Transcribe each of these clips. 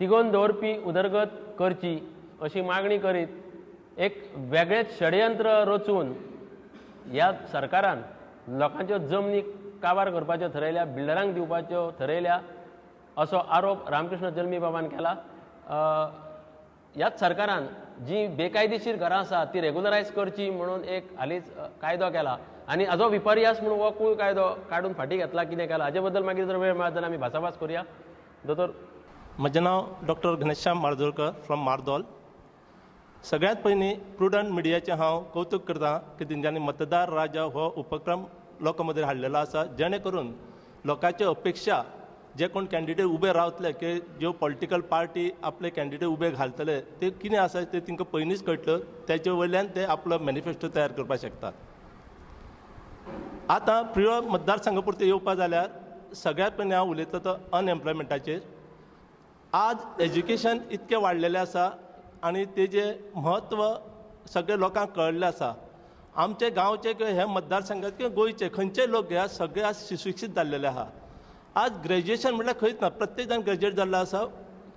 तिगोवन दवरपी उदरगत करची अशी मागणी करीत एक वेगळेंच षडयंत्र रचून ह्या सरकारान लोकांच्यो जमनी काबार करपाच्यो थरयल्या, बिल्डरांक दिवपाच्यो थरयल्या असो आरोप रामकृष्ण जल्मी बाबान केला. ह्याच सरकारान जी बेकायदेशीर घरां आसा ती रेगुलरायज करची म्हणून एक हालींच कायदो केला आनी हाजो विपर्यास म्हणून हो कूळ कायदो काडून फाटीं घेतला, कितें केला हाजे बद्दल मागीर जर वेळ मेळत जाल्यार आमी भासाभास करुया. दोतोर, म्हजें नांव डॉक्टर घनश्याम मार्दोळकर फ्रॉम मार्दोल. सगळ्यांत पयलीं प्रुडंट मिडियाचें हांव कौतूक करता की तेंच्यांनी मतदार राजा हो उपक्रम लोकां मदीं हाडलेलो आसा, जेणे करून लोकांच्यो अपेक्षा जे कोण कॅन्डिडेट उबे रावतले की ज्यो पॉलिटिकल पार्टी आपले कॅन्डिडेट उबे घालतले ते कितें आसा ते तांकां पयलींच कळटलो, तेचे वयल्यान ते आपलो मॅनिफेस्टो तयार करपाक शकतात. आतां प्रियोळ मतदारसंघा पुरतें येवपा जाल्यार सगळ्यांत पयलीं हांव उलयतलो तो अनएम्प्लॉयमेंटाचेर. आज एज्युकेशन इतकें वाडलेलें आसा आनी तेजें म्हत्व सगळे लोकांक कळिल्लें आसा. आमचे गांवचे किंवा हे मतदारसंघात किंवा गोंयचे खंयचे लोक घेया सगळे आज सुशिक्षीत जाल्लेले आहा. आज ग्रेज्युएशन म्हळ्यार खंयच ना, प्रत्येक जाण ग्रेज्युएट जाल्लो आसा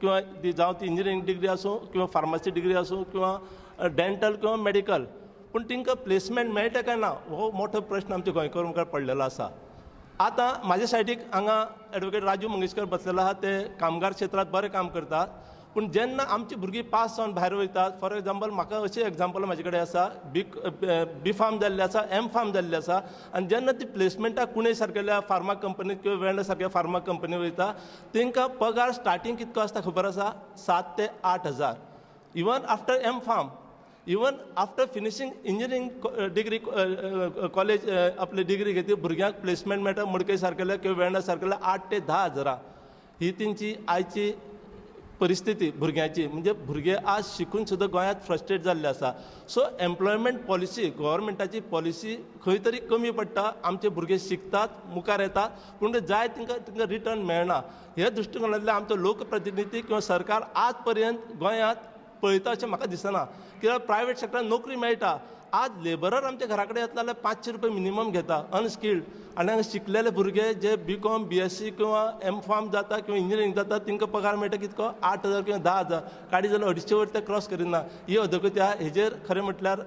किंवा जावं ती इंजिनियरींग डिग्री आसूं किंवा फार्मासी डिग्री आसूं किंवा डेंटल किंवा मेडिकल, पूण तांकां प्लेसमेंट मेळटा काय ना हो मोठो प्रश्न आमच्या गोंयकार मुखार पडलेलो आसा. आतां म्हाज्या सायडीक हांगा एडवोकेट राजू मंगेशकर बसलेलो आहा, ते कामगार क्षेत्रांत बरें काम करतात, पूण जेन्ना आमची भुरगीं पास जावन भायर वयतात, फॉर एग्जाम्पल म्हाका अशें एग्जाम्पल म्हाजे कडेन आसा, बी फार्म जाल्लें आसा, एम फार्म जाल्लें आसा, आनी जेन्ना ती प्लेसमेंटाक पुणे सारकेल्या फार्मा कंपनीत किंवा वेर्णा सारक्या फार्मा कंपनी वयता तांकां पगार स्टार्टींग कितको आसता खबर आसा, 7 ते 8 हजार. Even after M pharm, even after finishing engineering degree college आपली डिग्री घेतली भुरग्यांक प्लेसमेंट मेळटा मडकय सारकेल्या किंवा वेर्णा सारकेल्या 8 ते 10 हजारां. ही तेंची आयची परिस्थिती भुरग्यांची, म्हणजे भुरगे आज शिकून सुद्दां गोंयांत फ्रस्ट्रेट जाल्ले आसा. सो एम्प्लॉयमेंट पॉलिसी गव्हर्मेंटाची पॉलिसी खंय तरी कमी पडटा. आमचे भुरगे शिकतात, मुखार येतात, पूण जाय तांकां तांकां रिटर्न मेळना. ह्या दृश्टिकोनांतल्यान आमचो लोकप्रतिनिधी किंवा सरकार आज पर्यंत गोंयांत पळयता अशें म्हाका दिसना. कित्याक प्रायवेट सेक्टरान नोकरी मेळटा, आज लेबरर आमच्या घरा कडेन येतले जाल्यार 500 रुपये मिनिमम घेता अनस्किल्ड, आनी हांगा शिकलेले भुरगे जे बी कॉम बी एस सी किंवा एम फार्म जाता किंवा इंजिनियरींग जाता तांकां पगार मेळटा कितको 8 हजार किंवा 10 हजार, काडी जाल्यार 250 वयर ते क्रॉस करिना. ही अधोगती आहा. हेजेर खरें म्हटल्यार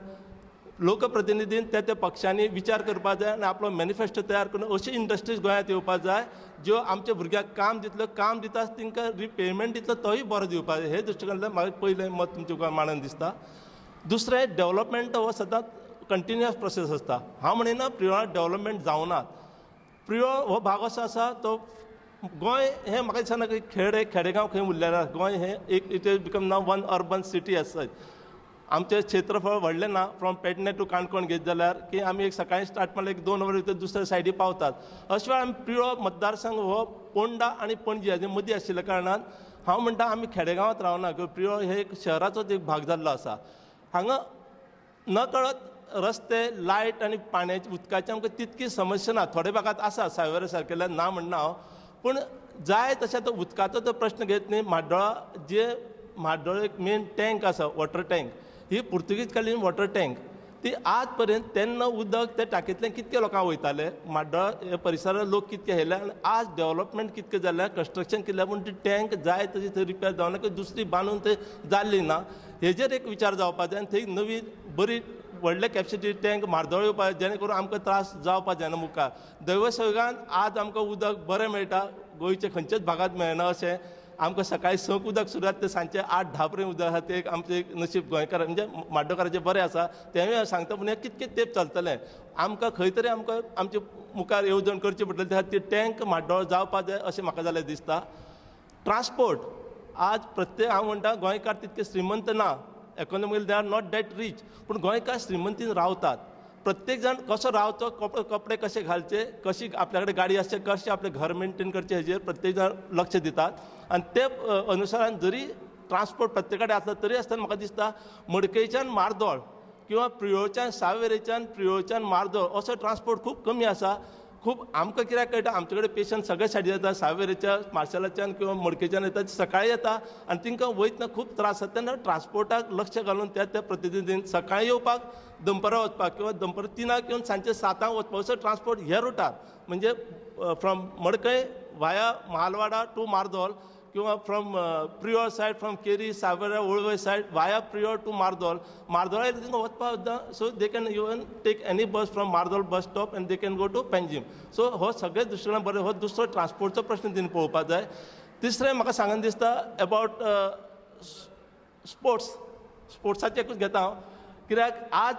लोकप्रतिनिधीन त्या त्या पक्षांनी विचार करपाक जाय आनी आपलो मॅनिफेस्टो तयार करून अशी इंडस्ट्रीज गोंयांत येवपाक जाय ज्यो आमच्या भुरग्यांक काम दितल्यो, काम दिता तांकां रिपेमेंट दितलो तोय बरो दिवपाक जाय. हे दृश्टिकोनांतल्यान म्हाका पयलें मत तुमच्या मांडून दिसता. दुसरें, डेवलपमेंट हो सदांच कंटिन्युअस प्रोसेस आसता. हांव म्हणिना प्रियोळांत डेवलपमेंट जावना. प्रियोळ हो भाग असो आसा तो गोंय हें म्हाका दिसना की खेडेगांव खंय उरलें ना. गोंय हें एक it is become now one urban city आसा. आमचें क्षेत्रफळ व्हडलें ना, फ्रॉम पेडणे टू काणकोण घेत जाल्यार की आमी एक सकाळीं स्टार्ट मारल्यार 1-2 वर भितर दुसऱ्या सायडी पावतात. अशें वेळार आमी प्रियोळ मतदारसंघ हो पोंडा आनी पणजी हाजे मदीं आशिल्ल्या कारणान हांव म्हणटा आमी खेडेगांवांत रावना किंवा प्रियोळ हे एक शहराचोच एक भाग जाल्लो आसा. हांगा नकळत रस्ते, लायट आनी पाण्याची उदकाची आमकां तितकी समस्या ना. थोडे भागांत आसा सावयवेरें सारकेल्या, ना म्हणना हांव, पूण जाय तशें आतां उदकाचो तो प्रश्न घेत न्ही. म्हाड्डोळा जे म्हाड्डोळ एक मेन टँक आसा, वॉटर टँक, ही पुर्तुगीज कालीन वॉटर टँक, ती आज पर्यंत तेन्ना उदक त्या टाकींतल्यान कितके लोकांक वयताले, म्हाड्डोळा ह्या परिसरांत लोक कितके येयले आनी आज डेवलपमेंट कितकें जालें, कन्स्ट्रक्शन केलें, पूण ती टँक जाय तशी थंय रिपेर जावना किंवा दुसरी बांदून थंय जाल्ली ना. हेजेर एक विचार जावपाक जाय आनी थंय नवी बरी व्हडले कॅपेसिटी टँक म्हार्दोळ येवपाक जाय, जेणे करून आमकां त्रास जावपाक जायना मुखार. दैवसंयोगान आज आमकां उदक बरें मेळटा, गोंयच्या खंयच्याच भागांत मेळना अशें. आमकां सकाळीं 6 उदक सुरू जाता ते सांजचे 8-10 पर्यंत उदक आसा. तें एक आमचें एक नशीब गोंयकार म्हणजे म्हाड्डोकाराचें बरें आसा, तेंवूय हांव सांगता. पूण हें कितकें तेंप चलतलें, आमकां खंय तरी आमकां आमचे मुखार येवजण करची पडटली. त्या खातीर टँक म्हाड्डोळ जावपाक जाय अशें म्हाका जाल्यार दिसता. ट्रान्सपोर्ट आज प्रत्येक हांव म्हणटा गोंयकार तितके श्रीमंत ना, economically they are not that rich, पूण गोंयकार श्रीमंतीन रावतात. प्रत्येक जाण कसो रावचो, कपडे कशे घालचे, कशी आपल्या कडेन गाडी आसचे, कशें आपलें घर मेंटेन करचें हेजेर प्रत्येक जाण लक्ष दितात. आनी ते अनुसारान जरी ट्रान्सपोर्ट प्रत्येक कडेन आसलो तरी आसतना म्हाका दिसता मडकयच्यान मार्दोळ किंवा प्रियोळच्यान सावयवेरेंच्यान प्रियोळच्यान मार्दोळ असो ट्रान्सपोर्ट खूब कमी आसा. खूब आमकां कित्याक कळटा, आमचे कडेन पेशंट सगळे सायडी येता, सावयवेरेंच्या मार्शेलाच्यान किंवा मडकयच्यान येता, सकाळीं येता आनी तांकां वयतना खूब त्रास जाता. तेन्ना ट्रान्सपोर्टाक लक्ष घालून त्या त्या प्रतिनिधीन सकाळीं येवपाक, दनपरां वचपाक किंवा दनपरां 3 येवन सांजचे 7 वचपाक असो ट्रान्सपोर्ट ह्या रुटार म्हणजे from Madkai via Mahalwada to Mardol किंवा from Priol side, from Keri, Savera, Ulwe side via Priol to Mardol, मार्दोळा तांकां वचपा सुद्दां, so they can even take any bus from Mardol bus stop and they can go to Panjim. So हो सगळे दृश्टीकोनान बरें, हो दुसरो ट्रान्सपोर्टचो प्रश्न तेणी पळोवपाक जाय. तिसरें म्हाका सांगन दिसता अबावट स्पोर्ट्स, स्पोर्ट्साचें एकूच घेता हांव, कित्याक आज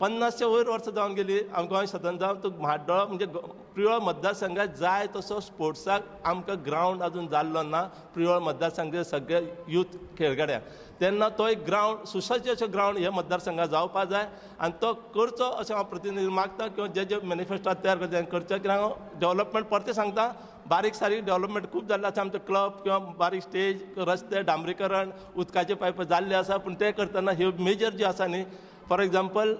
50 वयर वर्सां जावन गेली गोंय स्वतंत्र जावन, तो म्हाड्डोळा म्हणजे प्रियोळ मतदारसंघात जाय तसो स्पोर्ट्साक आमकां ग्रावंड अजून जाल्लो ना. प्रियोळ मतदारसंघाचे सगळे यूथ खेळगड्यांक तेन्ना तो एक ग्रावंड, सुसज्ज अशें ग्रावंड हे मतदारसंघात जावपा जाय आनी तो करचो अशें हांव प्रतिनिधी मागता, किंवा जे जे मॅनिफेस्टो तयार करचे तें करचें. कित्याक हांव डेवलपमेंट परतें सांगता, बारीक सारीक डेवलपमेंट खूब जाल्लें आसा, आमचे क्लब किंवा बारीक स्टेज, रस्ते, डांबरीकरण, उदकाचे पायप जाल्ले आसा, पूण तें करतना ह्यो मेजर ज्यो आसा न्ही, for example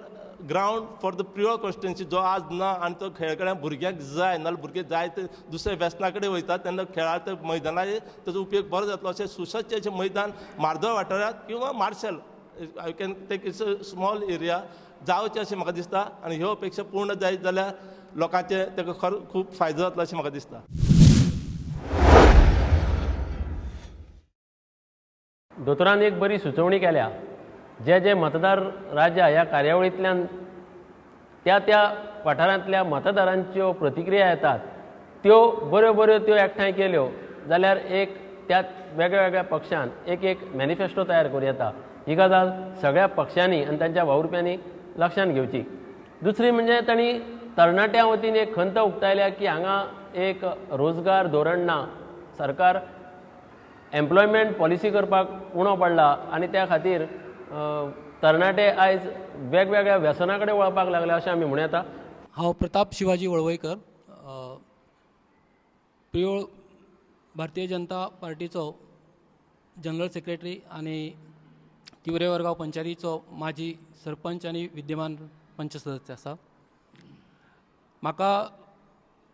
ground for the Priol constituency जो आज ना आनी तो खेळगड्यांक भुरग्यांक जाय, नाजाल्यार भुरगे जाय ते दुसऱ्या वेसना कडेन वयतात, तेन्ना खेळाच्या मैदानाचेर ताजो उपयोग बरो जातलो अशें सुसज्ज अशें मैदान मार्दोळ वाठारांत किंवा Marcel, I can take it's a small area जावचें अशें म्हाका दिसता आनी ह्यो अपेक्षा पूर्ण जायत जाल्यार लोकांचे ताका खरो खूब फायदो जातलो अशें म्हाका दिसता. दोतोरान एक बरी सुचोवणी केल्या, जे जे मतदार राजा ह्या कार्यावळींतल्यान त्या त्या वाठारांतल्या मतदारांच्यो प्रतिक्रिया येतात त्यो बऱ्यो बऱ्यो त्यो एकठांय केल्यो जाल्यार एक त्या वेगळ्या वेगळ्या पक्षान एक एक मॅनिफेस्टो तयार करूं येता. ही गजाल सगळ्या पक्षांनी आनी तांच्या वावुरप्यांनी लक्षांत घेवची. दुसरी म्हणजे तांणी तरणाट्यां वतीन एक खंत उक्तायल्या की हांगा एक रोजगार धोरण ना, सरकार एम्प्लॉयमेंट पॉलिसी करपाक उणो पडला आनी त्या खातीर तरणाटे आयज वेगवेगळ्या व्यसना कडेन वळपाक लागले अशें आमी म्हणूं येता. हांव प्रताप शिवाजी वळवयकर, प्रियोळ भारतीय जनता पार्टीचो जनरल सेक्रेटरी आनी तिवरे वरगांव पंचायतीचो माजी सरपंच आनी विद्यमान पंच सदस्य आसा. म्हाका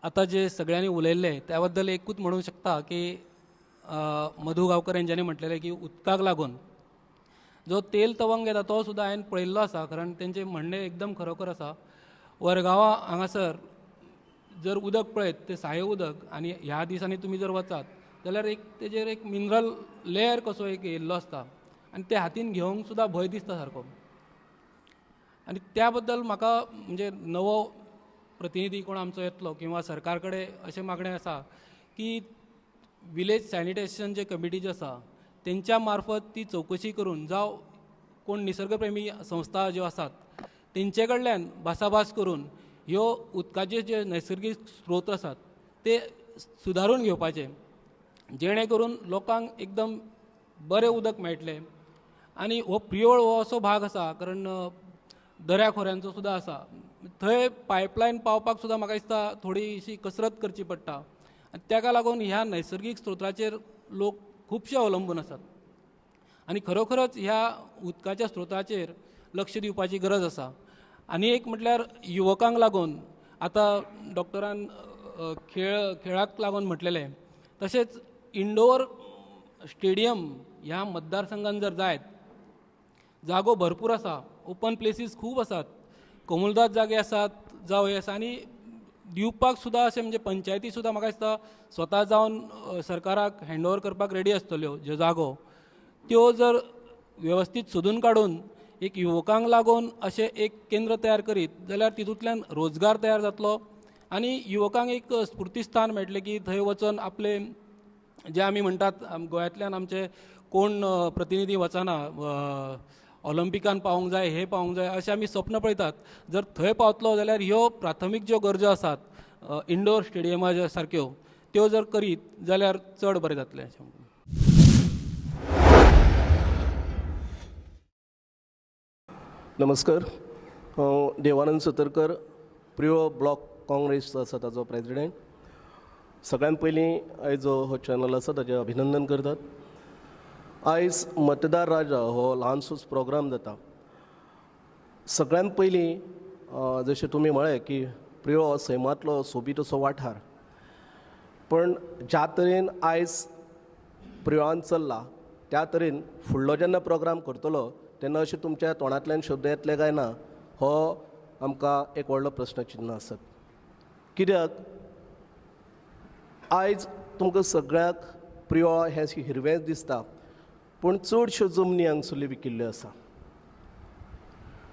आतां जे सगळ्यांनी उलयल्लें त्या बद्दल एकूच म्हणूंक शकता की मधू गांवकर हेंच्यांनी म्हटलेलें की उदकाक लागून जो तेल तवंग येता तो सुद्दां हांवें पळयल्लो आसा, कारण तेंचें म्हणणें एकदम खरोखर आसा. वरगांवां हांगासर जर उदक पळयत तें साये उदक आनी ह्या दिसांनी तुमी जर वचात जाल्यार एक तेजेर एक मिनरल लेयर कसो एक येयल्लो आसता आनी ते हातीन घेवंक सुद्दां भंय दिसता सारको. आनी त्या बद्दल म्हाका म्हणजे नवो प्रतिनिधी कोण आमचो येतलो किंवा सरकार कडेन अशें मागणें आसा की विलेज सॅनिटेशन जे कमिटी जे आसा तेंच्या मार्फत ती चवकशी करून जावं कोण निसर्गप्रेमी संस्था ज्यो आसात तेंचे कडल्यान भासाभास करून ह्यो उदकाचे जे नैसर्गीक स्रोत आसात ते सुदारून घेवपाचे, जेणे करून लोकांक एकदम बरें उदक मेळटलें. आनी हो प्रियोळ हो असो भाग आसा कारण दर्या खोऱ्यांचो सुद्दां आसा, थंय पायपलायन पावपाक सुद्दां म्हाका दिसता थोडीशी कसरत करची पडटा आनी ताका लागून ह्या नैसर्गीक स्रोताचेर लोक खुबशे अवलंबून आसात आनी खरोखरच ह्या उदकाच्या स्रोताचेर लक्ष दिवपाची गरज आसा. आनी एक म्हटल्यार युवकांक लागून आतां डॉक्टरान खेळाक लागून म्हटलेलें, तशेंच इंडोर स्टेडियम ह्या मतदारसंघान जर जायत, जागो भरपूर आसा, ओपन प्लेसीस खूब आसात, कोमुलदाद जागे आसात जावं हें आसा आनी दिवपाक सुद्दां अशें म्हणजे पंचायती सुद्दां म्हाका दिसता स्वता जावन सरकाराक हँड ओवर करपाक रेडी आसतल्यो ज्यो जागो त्यो जर वेवस्थीत सोदून काडून एक युवकांक लागून अशें एक केंद्र तयार करीत जाल्यार तितूंतल्यान रोजगार तयार जातलो आनी युवकांक एक स्फुर्तीस्थान मेळटलें की थंय वचून आपले जे आमी म्हणटात गोंयांतल्यान आमचे कोण प्रतिनिधी वचना ऑलिम्पिकान पावोंक जाय, हे पावोंक जाय अशें आमी स्वप्न पळयतात, जर थंय पावतलो जाल्यार ह्यो प्राथमीक ज्यो गरजो आसात इंडोर स्टेडियमा ज्यो सारक्यो त्यो जर करीत जाल्यार चड बरें जातलें अशें. नमस्कार, हांव देवानंद सतरकर, प्रियोळ ब्लॉक काँग्रेस आसा ताजो प्रेजिडेंट. सगळ्यान पयलीं आयज जो हो चॅनल आसा ताजें अभिनंदन करतात. आयज मतदार राजा हो ल्हानसोच प्रोग्राम जाता. सगळ्यान पयलीं जशें तुमी म्हळें की प्रियोळ हो सैमांतलो सोबीत असो वाठार, पण ज्या तरेन आयज प्रियोळान चल्ला त्या तरेन फुडलो जेन्ना प्रोग्राम करतलो तेन्ना अशें तुमच्या तोंडांतल्यान शब्द येतले काय ना हो आमकां एक व्हडलो प्रस्नचिन्न आसत. कित्याक आयज तुमकां सगळ्यांक प्रियोळ हें हिरवेंच दिसता, पूण चडश्यो जमनी हांगसरल्यो विकिल्ल्यो आसा,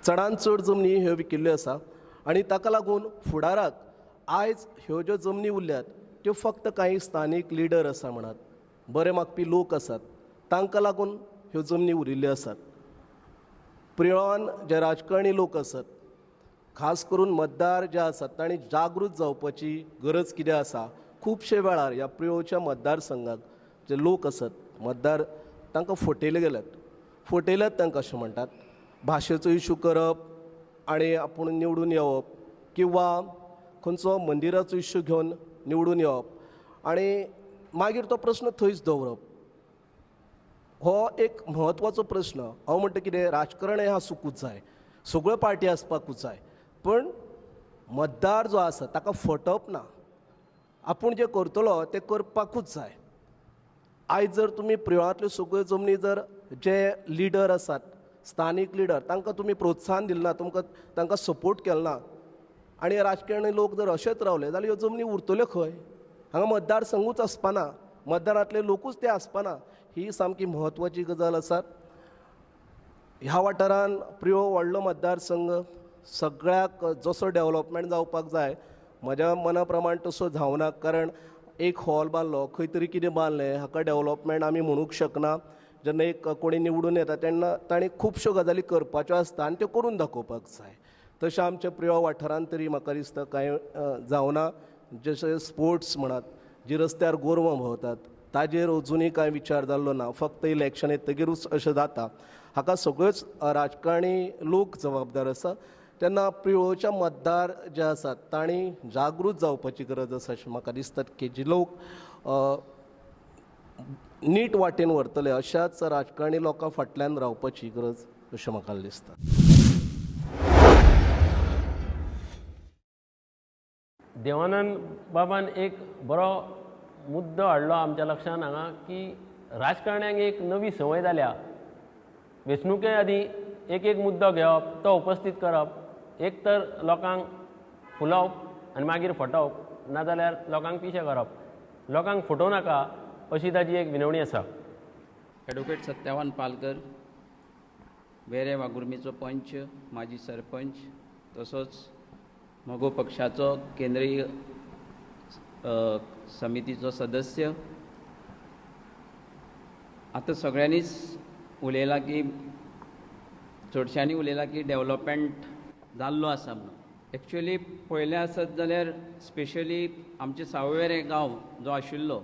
चडान चड जमनी ह्यो विकिल्ल्यो आसा आनी ताका लागून फुडाराक आयज ह्यो ज्यो जमनी उरल्यात त्यो फक्त कांय स्थानीक लिडर आसा म्हणात, बरे मागपी लोक आसात, तांकां लागून ह्यो जमनी उरिल्ल्यो आसात. प्रियोळान जे राजकारणी लोक आसात, खास करून मतदार जे आसात, तांणी जागृत जावपाची गरज कितें आसा. खुबशे वेळार ह्या प्रियोळच्या मतदारसंघाक जे लोक आसात मतदार, तांकां फटयले गेल्यात, फटयल्यात तांकां अशें म्हणटात. भाशेचो इशू करप आनी आपूण निवडून येवप किंवा खंयचो मंदिराचो इशू घेवन निवडून येवप आनी मागीर तो प्रस्न थंयच दवरप, हो एक म्हत्वाचो प्रस्न. हांव म्हणटा कितें, राजकारण हें आसूंकूच जाय, सगळ्यो पार्टी आसपाकूच जाय, पण मतदार जो आसा ताका फटप ना, आपूण जें करतलो तें करपाकूच जाय. आयज जर तुमी प्रियोळांतल्यो सगळ्यो जमनी जर जे लिडर आसात, स्थानीक लिडर, तांकां तुमी प्रोत्साहन दिलें ना, तुमकां तांकां सपोर्ट केलो ना आनी राजकारणी लोक जर अशेंच रावले जाल्यार ह्यो जमनी उरतल्यो खंय? हांगा मतदारसंघूच आसपाना, मतदारांतले लोकूच ते आसपाना. ही सामकी म्हत्वाची गजाल आसा. ह्या वाठारान प्रियोळ व्हडलो मतदारसंघ, सगळ्याक जसो डेवलपमेंट जावपाक जाय म्हज्या मना प्रमाण तसो जावना, कारण एक हॉल बांदलो, खंय तरी कितें बांदलें, हाका डेवलपमेंट आमी म्हणूंक शकना. जेन्ना एक कोणी निवडून येता तेन्ना ताणें खुबश्यो गजाली करपाच्यो आसता आनी त्यो करून दाखोवपाक जाय. तशें आमच्या प्रियोळ वाठारांत तरी म्हाका दिसता कांय जावना. जशें स्पोर्ट्स म्हणात, जी रस्त्यार गोरवां भोंवतात ताजेर अजुनूय कांय विचार जाल्लो ना, फक्त इलेक्शन येतकीरूच अशें जाता. हाका सगळ्योच राजकारणी लोक जबाबदार आसा. तेन्ना प्रियोळच्या मतदार जे आसात तांणी जागृत जावपाची गरज आसा अशें म्हाका दिसता की जी लोक नीट वाटेन व्हरतले अशाच राजकारणी लोकां फाटल्यान रावपाची गरज अशें म्हाका दिसता. देवानंद बाबान एक बरो मुद्दो हाडलो आमच्या लक्षांत हांगा की राजकारण्यांक एक नवी संवय जाल्या, वेंचणुके आदीं एक एक मुद्दो घेवप, तो उपस्थीत करप, एक तर लोकांक फुलोवप आनी मागीर फटोवप, नाजाल्यार लोकांक पिशें करप. लोकांक फटोवं नाका अशी ताजी एक विनवणी आसा. एडवोकेट सत्यावान पालकर, वेरें वाघुर्मीचो पंच, माजी सरपंच, तसोच मगो पक्षाचो केंद्रीय समितीचो सदस्य. आतां सगळ्यांनीच उलयलां की, चडश्यांनी उलयलां की डेवलपमेंट जाल्लो आसा म्हणून. एक्चुअली पळयलें आसत जाल्यार स्पेशली आमचे सावयवेरें गांव जो आशिल्लो,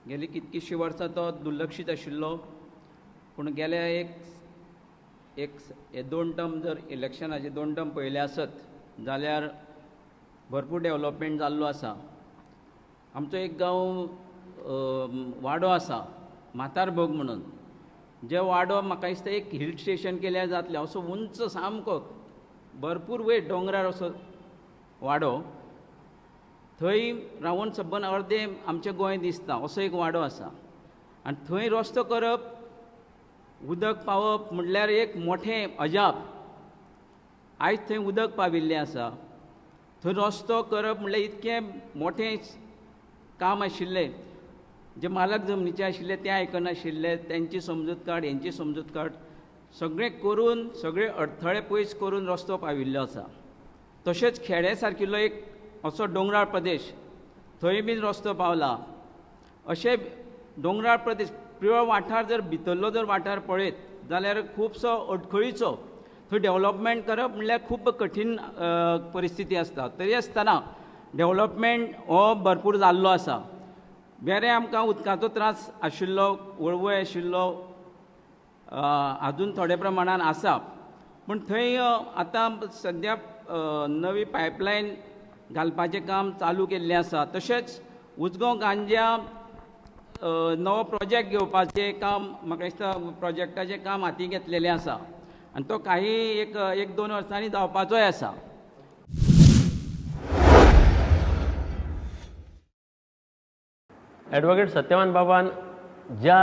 गेली कितकीशीं वर्सां तो दुर्लक्षीत आशिल्लो, पूण गेल्या एक एक हे दोन टर्म जर इलेक्शनाचे दोन टर्म पळयले आसत जाल्यार भरपूर डेवलपमेंट जाल्लो आसा. आमचो एक गांव वाडो आसा, म्हातारभोग म्हणून, जे वाडो म्हाका दिसता एक हिल स्टेशन केल्यार जातलें असो उंच सामको भरपूर वयर दोंगरार असो वाडो, थंय रावन सबंद अर्दें आमचें गोंय दिसता असो एक वाडो आसा. आनी थंय रस्तो करप, उदक पावप म्हणल्यार एक मोठें अजाप. आयज थंय उदक पाविल्लें आसा. थंय रस्तो करप म्हणल्यार इतकें मोठें काम आशिल्लें, जे मालक जमनीचे आशिल्ले ते आयकनाशिल्ले, तेंची समजूत काड, हेंची समजूत काड, सगळें करून सगळे अडथळे पयस करून रस्तो पाविल्लो आसा. तशेंच खेडे सारकिल्लो एक असो दोंगराळ प्रदेश, थंय बीन रस्तो पावला. अशे दोंगराळ प्रदेश प्रियोळ वाठार जर भितरलो जर वाठार पळयत जाल्यार खुबसो अडखळीचो, थंय डेवलपमेंट करप म्हणल्यार खूब कठीण परिस्थिती आसता. तरी आसतना डेवलपमेंट हो भरपूर जाल्लो आसा. वेरें आमकां उदकाचो त्रास आशिल्लो, वळवय आशिल्लो, आजून थोड्या प्रमाणान आसा, पूण थंय आतां सद्या नवी पायपलायन घालपाचें काम चालू केल्लें आसा. तशेंच उजगांव गांज्या नवो प्रोजेक्ट घेवपाचें काम म्हाका दिसता प्रोजेक्टाचें काम हाती घेतलेलें आसा आनी तो काही एक एक दोन वर्सांनी जावपाचोय आसा. एडवोकेट सत्यवान बाबान ज्या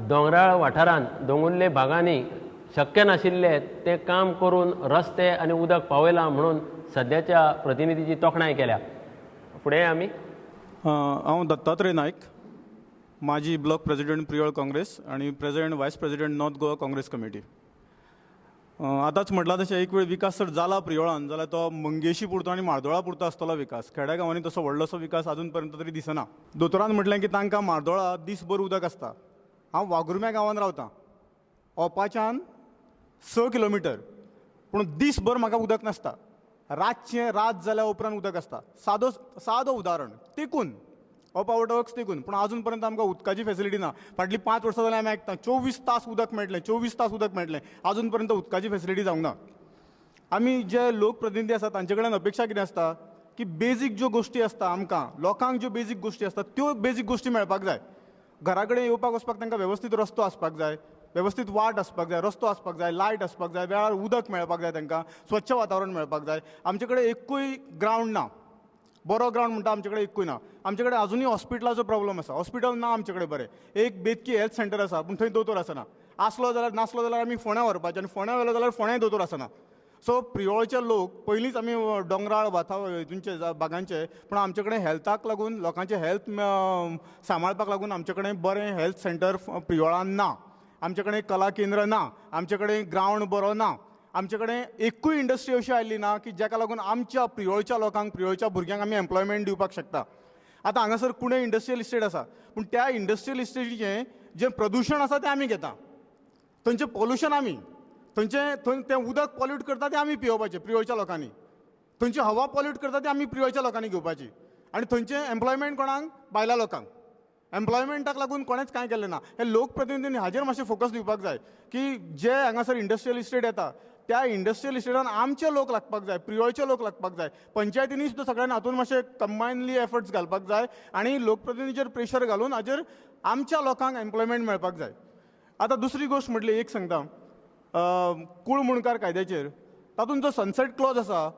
दोंगराळ वाठारांत दोंगुल्ले भागांनी शक्य नाशिल्लें तें काम करून रस्ते आनी उदक पावयलां म्हणून सद्याच्या प्रतिनिधीची तोखणाय केल्या. फुडें आमी हांव दत्तात्रय नायक, माजी ब्लॉक प्रेसिडेंट प्रियोळ काँग्रेस आनी president vice president North Goa Congress Committee. आतांच म्हटलां तशें एक वेळ विकास जर जाला प्रियोळान जाल्यार तो मंगेशी पुरतो आनी मार्दोळा पुरतो आसतलो विकास. खेड्या गांवांनी तसो व्हडलोसो विकास आजून पर्यंत तरी दिसना. दोतोरान म्हटलें की तांकां मार्दोळा दीसभर उदक आसता. हांव वाघुर्म्या गांवांत रावतां, ओपाच्यान 6 किलोमिटर, पूण दीसभर म्हाका उदक नासता. रातचें रात जाल्या उपरांत उदक आसता. सादो सादो उदाहरण तेकून ओपा वॉटर तेकून, पूण आजून पर्यंत आमकां उदकाची फेसिलिटी ना. फाटलीं 5 वर्सां जाल्यार आमी आयकता 24 तास उदक मेळटलें, 24 तास उदक मेळटलें, आजून पर्यंत उदकाची फेसिलिटी जावंक ना. आमी जे लोकप्रतिनिधी आसा तांचे कडेन अपेक्षा कितें आसता की बेजीक ज्यो गोश्टी आसता आमकां लोकांक ज्यो बेजीक गोश्टी आसता त्यो बेजीक गोश्टी मेळपाक जाय. घरा कडेन येवपाक वचपाक तांकां वेवस्थीत रस्तो आसपाक जाय, वेवस्थीत वाट आसपाक जाय, रस्तो आसपाक जाय, लायट आसपाक जाय, वेळार उदक मेळपाक जाय, तांकां स्वच्छ वातावरण मेळपाक जाय. आमचे कडेन एकूय ग्रावंड ना, बरो ग्रावंड म्हणटा आमचे कडेन एकूय ना. आमचे कडेन आजुनूय हॉस्पिटलाचो प्रॉब्लम आसा, हॉस्पिटल ना आमचे कडेन बरें. एक बेतकी हेल्थ सेंटर आसा पूण थंय दोतोर आसना. आसलो जाल्यार नासलो जाल्यार आमी फोंड्या व्हरपाचें आनी फोंड्या व्हेलो जाल्यार फोंड्याय दोतोर आसना. सो प्रियोळचे लोक पयलींच आमी दोंगराळ वातावरण हितूनचे भागांचे, पूण आमचे कडेन हेल्थाक लागून लोकांचे हेल्थ सांबाळपाक लागून आमचे कडेन बरें हेल्थ सेंटर प्रियोळान ना. आमचे कडेन कला केंद्र ना, आमचे कडेन ग्रावंड बरो ना, आमचे कडेन एकूय इंडस्ट्री अशी आयली ना की जाका लागून आमच्या प्रियोळच्या लोकांक प्रियोळच्या भुरग्यांक आमी एम्प्लॉयमेंट दिवपाक शकता. आतां हांगासर कुणे इंडस्ट्रियल इस्टेट आसा, पूण त्या इंडस्ट्रियल इस्टेटीचें जें प्रदुशण आसा तें आमी घेता, थंयचें पोल्युशन आमी, थंयचें थंय तें उदक पॉल्यूट करता तें आमी पियोवपाचें प्रियोळच्या लोकांनी, थंयची हवा पॉल्यूट करता तें आमी प्रियोळच्या लोकांनी घेवपाची. आनी थंयचें एम्प्लॉयमेंट कोणाक? बायलां लोकांक. एम्प्लॉयमेंटाक लागून कोणेंच कांय केलें ना. हे लोकप्रतिनिधींनी हाजेर मातशें फोकस दिवपाक जाय की जे हांगासर इंडस्ट्रियल इस्टेट येता त्या इंडस्ट्रियल इस्टेटान आमचे लोक लागपाक जाय, प्रियोळचे लोक लागपाक जाय. पंचायतींनी सुद्दां सगळ्यांनी हातून मातशें कंबायनली एफर्ट्स घालपाक जाय आनी लोकप्रतिनिधीचेर प्रेशर घालून हाजेर आमच्या लोकांक एम्प्लॉयमेंट मेळपाक जाय. आतां दुसरी गोश्ट म्हटली एक सांगता, कूळ मुणकार कायद्याचेर तातूंत जो सनसेट क्लॉज आसा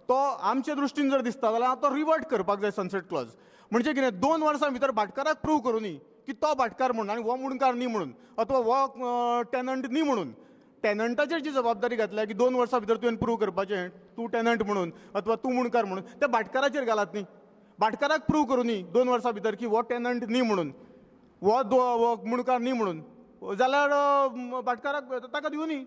तो आमचे दृश्टीन जर दिसता जाल्यार तो रिवर्ट करपाक जाय. सनसेट क्लॉज म्हणजे कितें, 2 वर्सां भितर भाटकाराक प्रूव करूं की तो भाटकार म्हणून आनी हो मुणकार न्ही म्हणून अथवा हो टेनंट न्ही म्हणून. टेनंटाचेर जी जबाबदारी घातल्या की 2 वर्सां भितर तुवें प्रूव करपाचें तूं टेनंट म्हणून अथवा तूं मुणकार म्हणून, त्या भाटकाराचेर घालात न्ही. भाटकाराक प्रूव करूं 2 वर्सां भितर की हो टेनंट न्ही म्हणून, हो मुणकार न्ही म्हणून, जाल्यार भाटकाराक ताका दिवं न्ही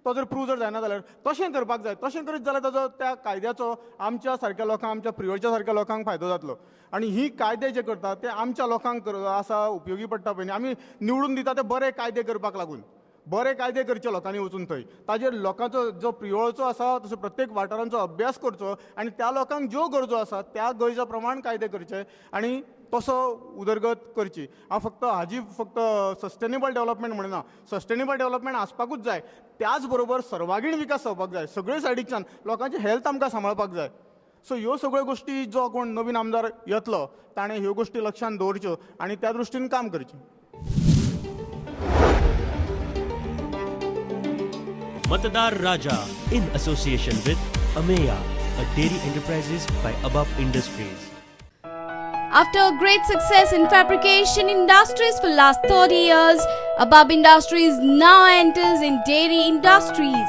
तो जर प्रूव जर जायना जाल्यार. तशें करपाक जाय. तशें करीत जाल्यार ताजो त्या कायद्याचो आमच्या सारक्या लोकांक, आमच्या प्रियोळच्या सारक्या लोकांक फायदो जातलो. आनी ही कायदे जे करता ते आमच्या लोकांक आसा उपयोगी पडटा पळय न्ही. आमी निवडून दिता ते बरे कायदे करपाक लागून, बरे कायदे करचे लोकांनी वचून थंय ताजेर लोकांचो जो प्रियोळचो आसा तसो प्रत्येक वाठारांचो अभ्यास करचो आनी त्या लोकांक ज्यो गरजो आसा त्या गरजा प्रमाण कायदे करचे आनी तसो उदरगत करची. हांव फक्त हाजी फक्त सस्टेनेबल डेव्हलपमेंट म्हणना, सस्टेनेबल डेव्हलपमेंट आसपाकूच जाय, त्याच बरोबर सर्वांगीण विकास जावपाक जाय. सगळे सायडीच्यान लोकांचे हेल्थ आमकां सांबाळपाक जाय. सो ह्यो सगळ्यो गोश्टी जो कोण नवीन आमदार येतलो ताणें ह्यो गोश्टी लक्षांत दवरच्यो आनी त्या दृश्टीन काम करचें. Matdar Raja in association with Ameya, a dairy enterprises by Abab Industries. After a great success in fabrication industries for last 30 years, Abab Industries now enters in dairy industries.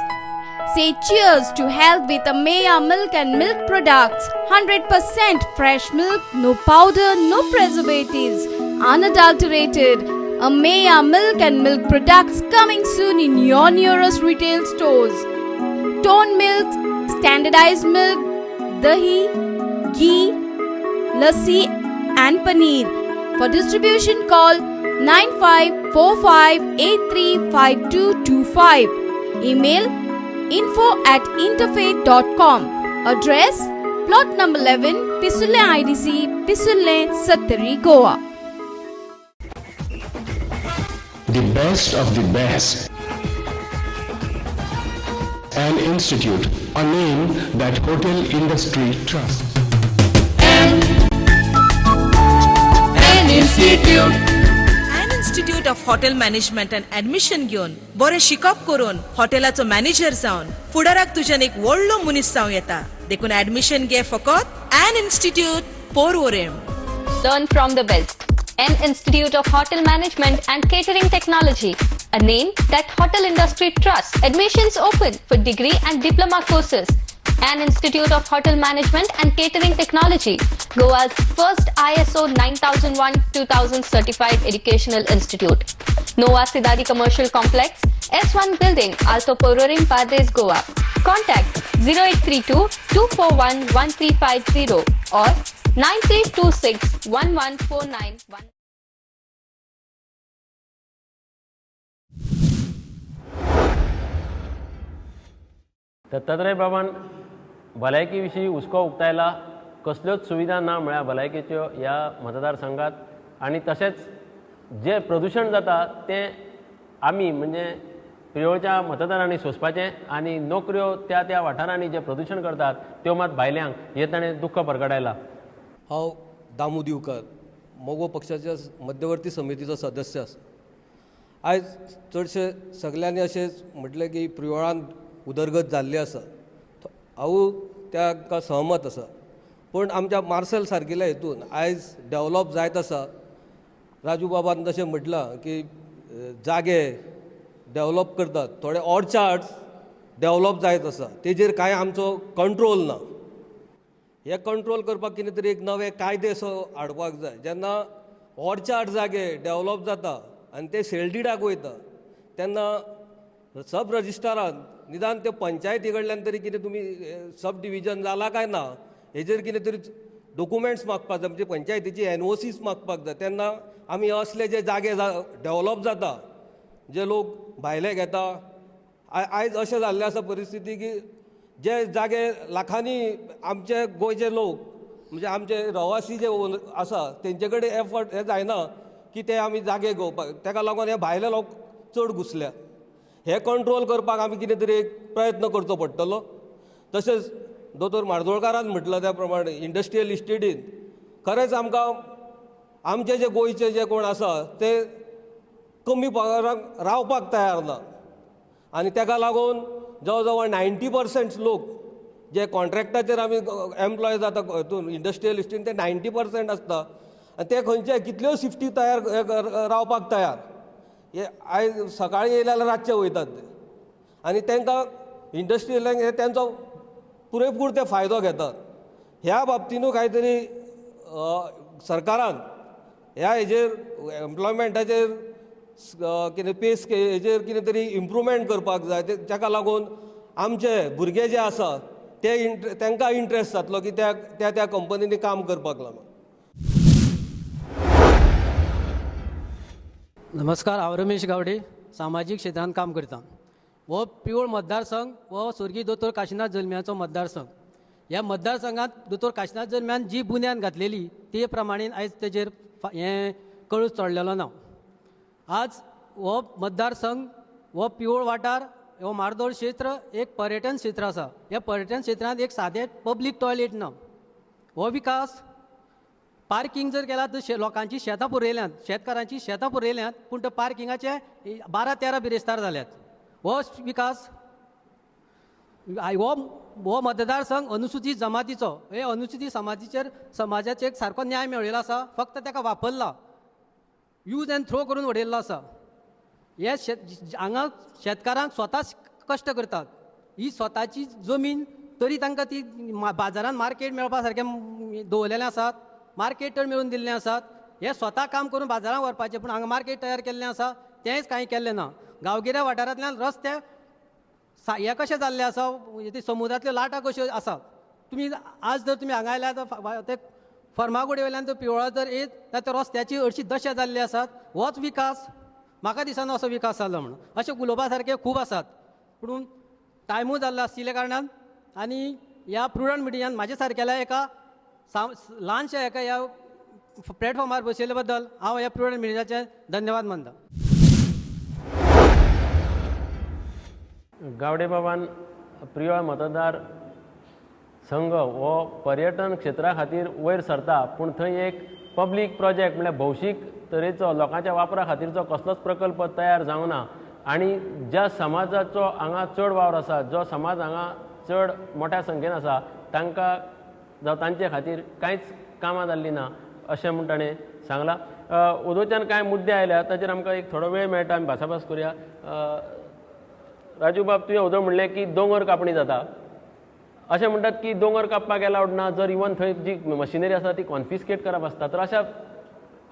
Say cheers to health with Ameya milk and milk products. 100% fresh milk, no powder, no preservatives, unadulterated. Ameya milk and milk products coming soon in your nearest retail stores. Toned milk, standardized milk, dahi, ghee, lassi and paneer. For distribution call 9545835225. Email info@interfaith.com. Address plot number 11, Pisule IDC, Pisule, Sattari, Goa. The best of the best. An institute, a name that hotel industry trusts. An institute. An Institute of Hotel Management and Admission घेवन बरें शिकप करून हॉटेलाचो manager जावन फुडाराक तुज्यान एक व्हडलो मनीस जावं येता. देखून ऍडमिशन घे फकत An Institute, Porvorim. Learn from the best. An Institute of Hotel Management and Catering Technology, a name that hotel industry trusts. Admissions open for degree and diploma courses. An Institute of Hotel Management and Catering Technology, Goa's first ISO 9001-2000 certified educational institute. Nova Sidari Commercial Complex, S1 Building, Alto Pororim, Pardes, Goa. Contact 0832 241 1350 or 9326 1149. Dattatray बाबान भलायकी विशीं हुस्को उक्तायला. कसल्योच सुविधा ना म्हळ्यार भलायकेच्यो ह्या मतदारसंघात, आनी तशेंच जें प्रदुशण जाता तें आमी म्हणजे प्रियोळच्या मतदारांनी सोंसपाचें आनी नोकऱ्यो त्या त्या वाठारांनी जें प्रदुशण करतात त्यो मात भायल्यांक हें ताणें दुख्ख परगटायलां. हांव दामू दिवकर, मगो पक्षाच्या मध्यवर्ती समितीचो सदस्य आसा. आयज चडशे सगल्यांनी अशें म्हटलें की प्रियोळान उदरगत जाल्ली आसा, हांव त्या सहमत आसा. पूण आमच्या मार्सेल सारकिल्या हितून आयज डेवलॉप जायत आसा. राजू बाबान तशें म्हटलां की जागे डेवलॉप करतात, थोडे ऑर्चार्ड्स डेवलॉप जायत आसा, तेजेर कांय आमचो कंट्रोल ना. हे कंट्रोल करपाक कितें तरी एक नवे कायदे सो हाडपाक जाय. जेन्ना ऑर्चार्ड जागे डेवलॉप जाता आनी ते सेल्डिडाक वयता तेन्ना सब रजिस्ट्रारान निदान ते पंचायती कडल्यान तरी कितें तुमी सब डिविजन जाला काय ना हेजेर कितें तरी डॉक्युमेंट्स मागपाक जाय, म्हणजे पंचायतीची एनओसीस मागपाक जाय. तेन्ना आमी असले जे जागे डेवलॉप जाता, जे लोक भायले घेता, आयज अशें जाल्लें आसा परिस्थिती की जे जागे लाखांनी आमचे गोंयचे लोक म्हणजे आमचे रवासी जे आसा तेंचे कडेन एफर्ट हे जायना की ते आमी जागे घेवपाक, तेका लागून हे भायले लोक चड घुसल्या. हे कंट्रोल करपाक आमी कितें तरी एक प्रयत्न करचो पडटलो. तशेंच दोतोर म्हार्दोळकारान म्हटलां त्या प्रमाणे इंडस्ट्रियल इस्टेटीन खरेंच आमकां आमचे जे गोंयचे जे कोण आसा ते कमी पगाराक रावपाक तयार ना आनी तेका लागून जवळ जवळ 90% लोक जे कॉन्ट्रॅक्टाचेर आमी एम्प्लॉय जाता हितून इंडस्ट्रियल इस्टेटीन ते 90% आसता आनी ते खंयचे कितल्यो शिफ्टी तयार रावपाक तयार, हे आयज सकाळी येयले जाल्यार रातचे वयतात ते आनी तांकां इंडस्ट्रियलांक हे तेंचो पुरेपूर ते फायदो घेतात. ह्या बाबतीनूय कांय तरी सरकारान ह्या हेजेर एम्प्लॉयमेंटाचेर कितें पे हेजेर कितें तरी इम्प्रुवमेंट करपाक जाय, ताका लागून आमचे भुरगे जे आसा ते तांकां इंट्रस्ट जातलो की त्या त्या त्या कंपनींनी काम करपाक लागून. नमस्कार, हांव रमेश गावडे, सामाजीक क्षेत्रांत काम करता. हो प्रियोळ मतदारसंघ हो स्वर्गीय दोतोर काशीनाथ जल्म्याचो मतदारसंघ. ह्या मतदारसंघात दोतोर काशीनाथ जल्म्यान जी बुन्याद घातलेली ते प्रमाणे आयज तेजेर हें कळूस चडलेलो ना. आज हो मतदारसंघ हो प्रियोळ वाठार हो मार्दोळ क्षेत्र एक पर्यटन क्षेत्र आसा. ह्या पर्यटन क्षेत्रांत एक सादें पब्लीक टॉयलेट ना. हो विकास पार्किंग जर केला तर लोकांची शेतां पुरयल्यांत, शेतकारांची शेतां पुरयल्यांत, पूण त्या पार्किंगाचे 12-13 बिरेस्तार जाल्यात. हो विकास हो मतदारसंघ अनुसूचित जमातीचो, हे अनुसूचित समाजीचेर समाजाचेर सारको न्याय मेळिल्लो आसा, फक्त ताका वापरला, यूज एंड थ्रो करून उडयल्लो आसा. हे हांगा शेतकारांक स्वता कश्ट करतात, ही स्वताची जमीन तरी तांकां ती बाजारांत मार्केट मेळपा सारकें दवरलेलें आसात, मार्केट तर मेळून दिल्लें आसात. हे स्वता काम करून बाजारांत व्हरपाचें, पूण हांगा मार्केट तयार केल्लें आसा तेंच कांय केल्लें ना. गांवगिऱ्या वाठारांतल्यान रस्ते हे कशे जाल्ले आसा, ते समुद्रांतल्यो लाटां कश्यो आसा. तुमी आज जर तुमी हांगा आयल्यार ते फर्मागुडी वयल्यान पिवळा जर येत जाल्यार त्या रस्त्याची अशी दशा जाल्ली आसात. होच विकास म्हाका दिसना असो विकास जालो म्हणून. अशें उलोवपा सारके खूब आसात, पूण टायमूय जाल्लो आशिल्ल्या कारणान आनी ह्या प्रुडंट मिडियान म्हाजे सारकेल्या एका ल्हानशा एका ह्या प्लॅटफॉर्मार बसयल्ले बद्दल हांव ह्या प्रुडंट मिडियाचें धन्यवाद मानता. गावडे बाबान प्रियोळ मतदार संघ हो पर्यटन क्षेत्रा खातीर वयर सरता, पूण थंय एक पब्लीक प्रोजेक्ट म्हळ्यार भौशीक तरेचो लोकांच्या वापरा खातीरचो कसलोच प्रकल्प तयार जावंक ना आनी ज्या समाजाचो हांगा चड वावर आसा, जो समाज हांगा चड मोठ्या संख्येन आसा, तांकां जावं तांचे खातीर कांयच कामां जाल्लीं ना अशें म्हूण ताणें सांगलां. उदोच्यान कांय मुद्दे आयल्या ताचेर आमकां एक थोडो वेळ मेळटा, आमी भासाभास करुया. राजू बाब, तुवें उदो म्हणलें की दोंगर कापणी जाता, अशें म्हणटात की दोंगर कापपाक एलावड ना, जर इवन थंय जी मशिनरी आसा ती कॉन्फिस्केट करप आसता, तर अशा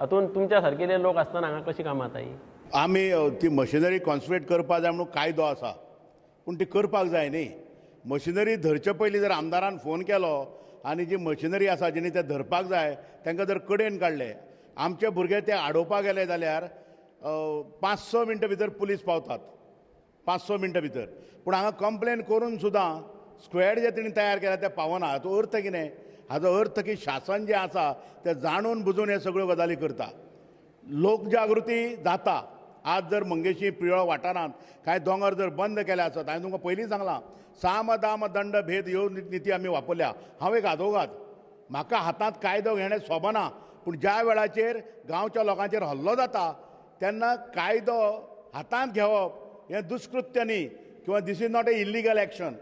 हातून तुमच्या सारकेले लोक आसतना हांगा कशी कामां जाता ही? आमी ती मशिनरी कॉन्फिस्केट करपाक जाय म्हणून कायदो आसा, पूण ती करपाक जाय न्ही. मशिनरी धरचे पयलीं जर आमदारान फोन केलो आनी जी मशिनरी आसा जेणी ते धरपाक जाय तांकां जर कडेन काडले, आमचे भुरगे ते आडोवपाक गेले जाल्यार 5-6 मिनटां भितर पुलीस पावतात, 5-6 मिनटां भितर. पूण हांगा कंप्लेन करून सुद्दां स्क्वॅड जे तेणी तयार केला ते पावना. हाचो अर्थ कितें? हाचो अर्थ की शासन जें आसा तें जाणून बुजून हे सगळ्यो गजाली करता. लोकजागृती जाता. आज जर मंगेशी प्रियोळ वाठारांत कांय दोंगर जर बंद केले आसत, हांवें तुमकां पयलीं सांगलां, साम दाम दंड भेद ह्यो निती आमी वापरल्या. हांव एक आदोगाद, म्हाका हातांत कायदो घेणें सोबना, पूण ज्या वेळाचेर गांवच्या लोकांचेर हल्लो जाता तेन्ना कायदो हातांत घेवप हें दुष्कृत्य न्ही किंवा this is not a illegal action.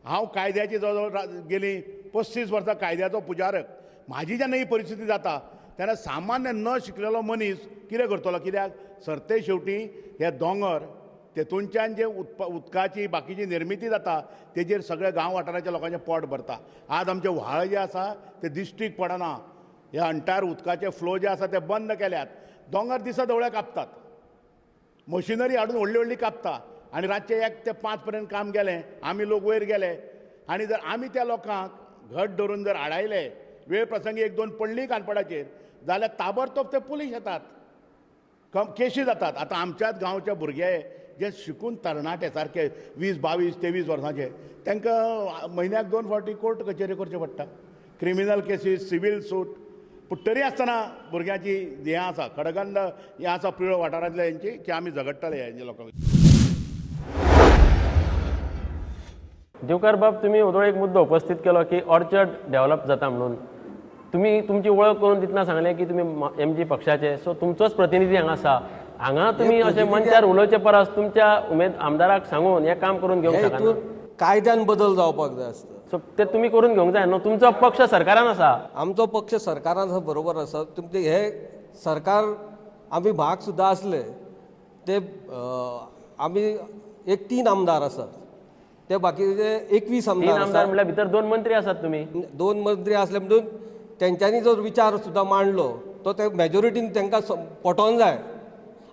हांव कायद्याची जवळ जवळ गेलीं 35 वर्सां कायद्याचो पुजारक. म्हाजी जेन्ना ही परिस्थिती जाता तेन्ना सामान्य न शिकलेलो मनीस कितें करतलो? कित्याक सरते शेवटी हे दोंगर तेतूनच्यान जे उदकाची बाकीची निर्मिती जाता तेजेर सगळे गांव वाठाराच्या लोकांचें पोट भरता. आज आमचे व्हाळ जे आसा ते दिश्टीक पडना, हे अंटार उदकाचे फ्लो जे आसा ते बंद केल्यात. दोंगर दिसा दोळे कापतात, मशिनरी हाडून व्हडली व्हडली कापता आनी रातचे 1 ते 5 पर्यंत काम गेलें, आमी लोक वयर गेले आनी जर आमी त्या लोकांक घट धरून जर आडायले, वेळ प्रसंगी 1-2 पडली कानपडाचेर जाल्यार ताबडतोब ते पुलीस येतात, केशी जातात. आतां आमच्याच गांवचे भुरगे जे शिकून तरणाटे सारके 20, 22, 23 वर्सांचे, तांकां म्हयन्याक 2 फावटी कोर्ट कचेरी करच्यो पडटा, क्रिमिनल केसीस, सिवील सूट. पूण तरी आसतना भुरग्यांची हें आसा, खडगंड हें आसा प्रियोळ वाठारांतल्या हेंची की आमी झगडटले हेंचे लोकांक. दिवकर बाब, तुमी वदोळ एक मुद्दो उपस्थित केलो की ऑर्चर्ड डेव्हलप जाता म्हणून. तुमी तुमची वळख करून दितना सांगलें की तुमी एमजी पक्षाचे, सो तुमचोच प्रतिनिधी हांगा आसा. हांगा तुमी अशें मंचार उलोवचे परस तुमच्या आमदाराक सांगून हें काम करून घेवंक शकना. कायद्यान बदल जावपाक जाय आसता, सो ते तुमी करून घेवंक जाय न्हू. तुमचो पक्ष सरकारान आसा, आमचो पक्ष सरकारान आसा, बरोबर आसा. तुमचे हे सरकार आमी भाग सुद्दां आसले ते आमी एक 3 आमदार आसात, ते बाकीचे 21 आमदार. 3 आमदार म्हळ्यार भितर 2 मंत्री आसात. तुमी 2 मंत्री आसले म्हणून तेंच्यांनी जो विचार सुद्दां मांडलो तो ते मेजॉरिटीन तांकां पटोवन जाय.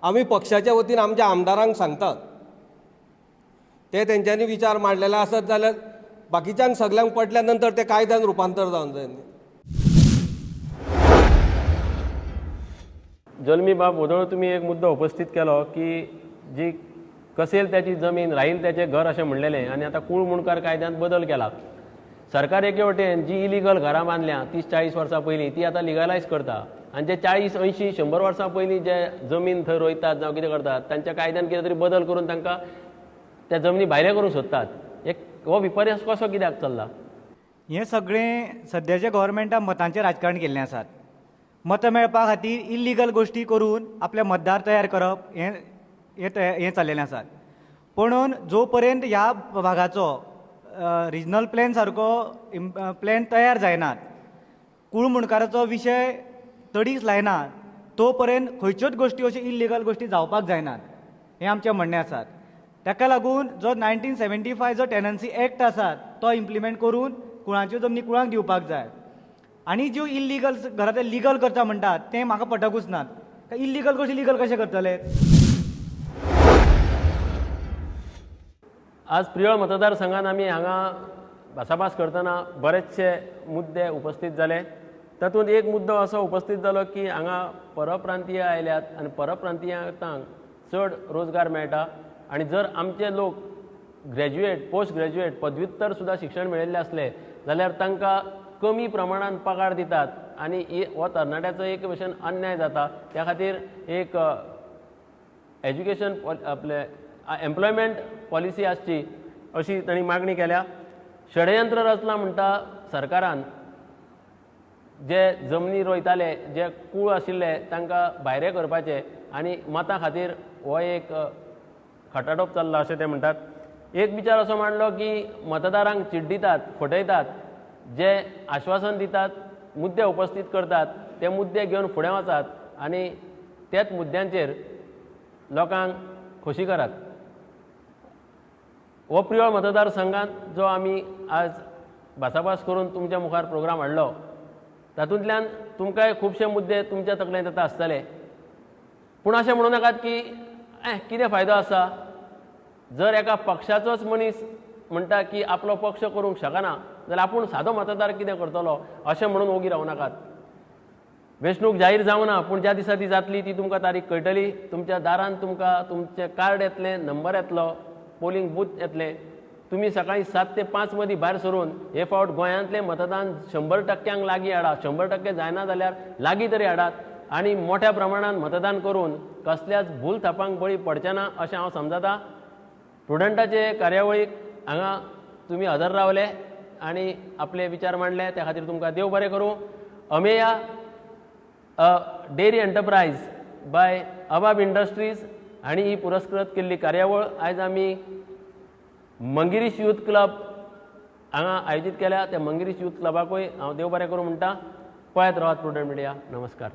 आमी पक्षाच्या वतीन आमच्या आमदारांक सांगतात, ते तेंच्यांनी विचार मांडलेले आसत जाल्यार बाकीच्यांक सगल्यांक पटल्या नंतर ते कायद्यान रुपांतर जावन जाय. जल्मी बाब, वदोळ तुमी एक मुद्दो उपस्थित केलो की जी कसेल त्याची जमीन राहील त्याचें घर अशें म्हणलेलें, आनी आतां कूळ मुंडकार कायद्यांत बदल केला. सरकार एके वटेन जी इलिगल घरां बांदल्या 30-40 वर्सां पयलीं ती आतां लिगलायज करता, आनी जे 40, 80, 100 वर्सां पयलीं जे जमीन थंय रोयतात जावं कितें करतात तांच्या कायद्यान कितें तरी बदल करून तांकां त्या जमनी भायले करूंक सोदतात. एक हो विपर्यास कसो कित्याक चल्ला? हें सगळें सद्याच्या गव्हर्मेंटान मतांचें राजकारण केल्लें आसात. मतां मेळपा खातीर इल्लिगल गोश्टी करून आपले मतदार तयार करप हें हें चल्लेलें आसात. पुणून जो पर्यंत ह्या भागाचो रिजनल प्लॅन सारको प्लॅन तयार जायनात, कूळ मुंडकाराचो विशय तडीच लायना, तो पर्यंत खंयच्योच गोश्टी अश्यो इल्लिगल गोश्टी जावपाक जायनात, हें आमचें म्हणणें आसात. ताका लागून जो 1975 जो टेनन्सी एक्ट आसा तो इम्प्लिमेंट करून कुळांच्यो जमनी कुळांक दिवपाक जाय. आनी ज्यो इल्लिगल घरां ते लिगल करता म्हणटात तें म्हाका पटकूच नात. इल्लिगल गोश्टी लिगल कशें करतले? आज प्रियोळ मतदारसंघात आमी हांगा भासाभास करतना बरेचशे मुद्दे उपस्थित जाले. तातूंत एक मुद्दो असो उपस्थित जालो की हांगा परप्रांतीय आयल्यात आनी परप्रांतीयांक चड रोजगार मेळटा, आनी जर आमचे लोक ग्रॅज्युएट, पोस्ट ग्रॅज्युएट, पदव्युत्तर सुद्दां शिक्षण मेळिल्लें आसलें जाल्यार तांकां कमी प्रमाणान पगार दितात आनी हो तरणाट्याचो एक भशेन अन्याय जाता. त्या खातीर एक एज्युकेशन आपले एम्प्लॉयमेंट पॉलिसी आसची अशी तांणी मागणी केल्या. षडयंत्र रचलां म्हणटा सरकारान, जे जमनी रोयताले, जे कूळ आशिल्ले तांकां भायरे करपाचे आनी मतां खातीर हो एक खटाटोप चल्ला अशें ते म्हणटात. एक विचार असो मांडलो की मतदारांक चिड्डितात, फटयतात, जे आश्वासन दितात, मुद्दे उपस्थित करतात, ते मुद्दे घेवन फुडें वचात आनी त्याच मुद्द्यांचेर लोकांक खोशी करात. हो प्रियोळ मतदारसंघांत जो आमी आज भासाभास करून तुमच्या मुखार प्रोग्राम हाडलो. तातूंतल्यान तुमकांय खुबशे मुद्दे तुमच्या तकलेंत येता आसतले, पूण अशें म्हणू नाकात की कितें फायदो आसा. जर एका पक्षाचोच मनीस म्हणटा की आपलो पक्ष करूंक शकना जाल्यार आपूण सादो मतदार कितें करतलो अशें म्हणून ओगी रावं नाकात. वेंचणूक जाहीर जावना, पूण ज्या दिसा ती जातली ती तुमकां तारीख कळटली. तुमच्या दारान तुमकां तुमचें कार्ड येतलें, नंबर येतलो, पोलिंग बूथ येतलें. तुमी सकाळीं 7 ते 5 मदीं भायर सरून हे फावट गोंयांतलें मतदान 100% लागीं हाडात. 100% जायना जाल्यार लागीं तरी हाडात आनी मोठ्या प्रमाणान मतदान करून कसल्याच भूल थापांक बळी पडचें ना अशें हांव समजता. प्रुडंटाचे कार्यावळीक हांगा तुमी हजर रावले आनी आपले विचार मांडले त्या खातीर तुमकां देव बरें करूं. Ameya dairy enterprise by Abab industries हांणी ही पुरस्कृत केल्ली कार्यावळ आयज आमी मंगिरीश यूथ क्लब हांगा आयोजीत केल्या. त्या मंगिरीश यूथ क्लबाकूय हांव देव बरें करूं म्हणटा. पळयत रावात प्रुडंट मिडिया. नमस्कार.